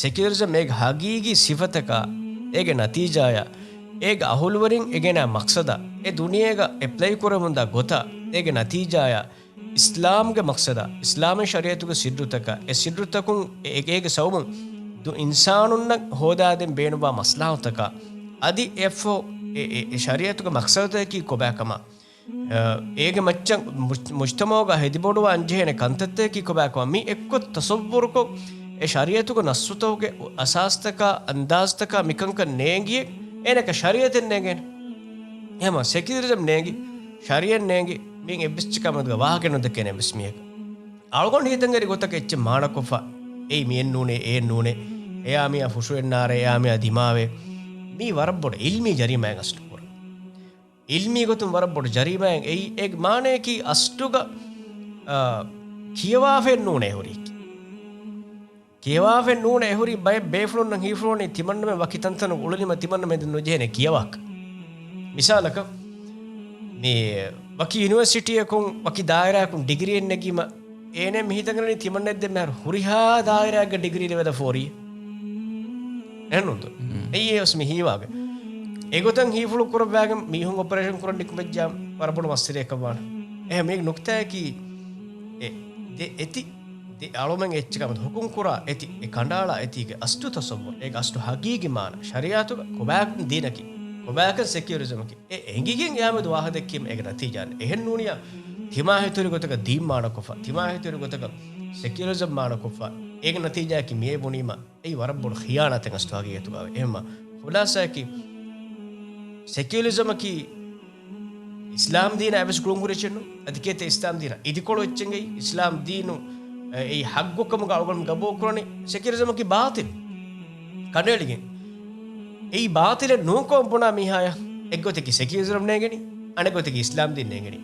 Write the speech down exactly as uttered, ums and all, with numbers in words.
ސެކިއުލަރިޒަމް އޭގެ ހަގީގީ ސިފަތަކާ، އޭގެ ނަތީޖާޔާ، އޭގެ އަހުލުވެރިން އެ ގެނާ މަޤްޞަދާ، އެ ދުނިޔޭގަ އެޕްލައި ކުރަމުންދާ ގޮތާ، އޭގެ ނަތީޖާޔާ، އިސްލާމްގެ މަޤްޞަދާ، އިސްލާމީ ޝަރީޢަތުގެ ސިއްރުތަކާ، އެ ސިއްރުތަކުން އެ، އެ، އޭގެ ސަބަބުން ދު އިންސާނުންނަށް ހޯދާދޭން ބޭނުންވާ މަސްލަހަތުތަކާ، އަދި އެއަށްފަހު އެ، އެ، އެ ޝަރީޢަތުގެ މަޤްޞަދުތަކަކީ ކޮބާކަމާ، އަ، އޭގެ މައްޗަށް މުޖް-، މުޖްތަމަޢުގަ ހެދިބޮޑުވާން ޖެހޭނެ ކަންތައްތަކަކީ ކޮބާކަމާ، މި އެއްކޮށް ތަޞައްވުރުކޮށް، އެ ޝަރީޢަތުގެ ނައްޞުތަކުގެ އަސާސްތަކާ، އަންދާޒުތަކާ މިކަންކަން ނޭނގިއެއް، އޭނަކަށް ޝަރީޢަތެއް ނޭނގޭނެ. އެހެމަ ސެކިއުލަރިޒަމް ނޭނގި، ޝަރީޢަތް ނޭނގި، މިއިން އެއްވެސް އެއްޗަކާ މެދުގަ ވާހަކަ ނުދެކޭނެ އެއްވެސް މީހަކަށް. އަޅުގަނޑު ހިތަށް އެރި ގޮތަކަށް އެއްޗެއް މާނަކޮށްފަ، އެއީ މިއެއް ނޫނޭ، އެއެއް ނޫނޭ، އެޔާ މިޔާ ފުށުއެއް ނާރޭ، އެޔާ މިޔާ ދިމާވޭ. މީ ވަރަށް ބޮޑު އިލްމީ ޖަރީމާއެއް އަސްލު ކުރަން. އިލްމީ ގޮތުން ވަރަށް ބޮޑު ޖަރީމާއެއް. އެއީ އޭގެ މާނަޔަކީ އަސްލުގަ، އާ، ކިޔަވާފައެއް ނޫނޭ ހުރީކީ. ކިޔަވާފައެއް ނޫނޭ ހުރީ ބައެއް ބޭފުޅުންނަށް ހީފުޅުވަނީ ތިމަންނަމެން ވަކި ތަންތަނުގަ އުޅުނީމަ ތިމަންނަމެން ނުޖެހޭނެ ކިޔަވާކަށް. މިސާލަކަށް، މި ވަކި ޔުނިވަރސިޓީއަކުން ވަކި ދާއިރާއަކުން ޑިގްރީއެއް ނެގީމަ، އޭނަ މިހިތަނގަނީ ތިމަންނައެއް ދެންމެހާރު ހުރިހާ ދާއިރާއެއްގަ ޑިގްރީ ލެވޭތޯ ފޯރި. އެހެންނޫންތޯ؟ އެއީ އެވެސް މި ހީވާގެ. އެގޮތަށް ހީފުޅު ކުރައްވާގެން މީހުން އޮޕަރޭޝަން ކުރަން ނިކުމެއްޖާ ވަރަށް ބޮޑު މައްސަލައެއްކަން ވާނެ. އެހެން މީގެ ނުކްތާއަކީ، އެ ދެ އެތި، ދެ އަޅުމެން އެއްޗެއް ކަމަށް ހުކުމް ކުރާ އެތި، އެ ކަނޑައަޅާ އެތީގެ އަސްލު ތަޞައްވުރު، އޭގެ އަސްލު ހަގީގީ މާނަ، ޝަރީޢަތުގަ ކޮބާކަން ދީނަކީ، ކޮބާކަން ސެކިއުލަރިޒަމަކީ، އެ އެނގިގެން އެއާމެދު ވާހަކަ ދެއްކީމަ އޭގެ ނަތީޖާ އެހެން ނޫނިޔާ، ތިމާހިތުރި ގޮތަކަށް ދީން މާނަކޮށްފަ، ތިމާހިތުރި ގޮތަކަށް ސެކިއުލަރިޒަމް މާނަކޮށްފަ، އޭގެ ނަތީޖާއަކީ މިއޭ ބުނީމަ، އެއީ ވަރަށް ބޮޑު ޚިޔާނާތެއް އަސްލު ހަގީގަތުގަ. އެހެންމަ ޚުލާސާއަކީ، ސެކިއުލަރިޒަމަކީ އިސްލާމް ދީނާ އެއްވެސް ގުޅުންހުރި އެއްޗެއް ނޫން. އަދި ކޭތެ އިސްލާމް ދީނާ އިދިކޮޅު އެއްޗެއްގައި އިސްލާމް ދީނު، އެ، އެއީ ޙައްގު ކަމުގަ އަޅުގަނޑު ގަބޫލު ކުރަނީ. ސެކިއުލަރިޒަމަކީ ބާޠިލް. ކަނޑައެޅިގެން. އެއީ ބާޠިލެއް ނޫންކަމަށް ބުނާ މީހާޔަށް އެއްގޮތަކީ ސެކިއުލަރިޒަމް ނޭނގެނީ، އަނެއްގޮތަކީ އިސްލާމް ދީން ނޭނގެނީ.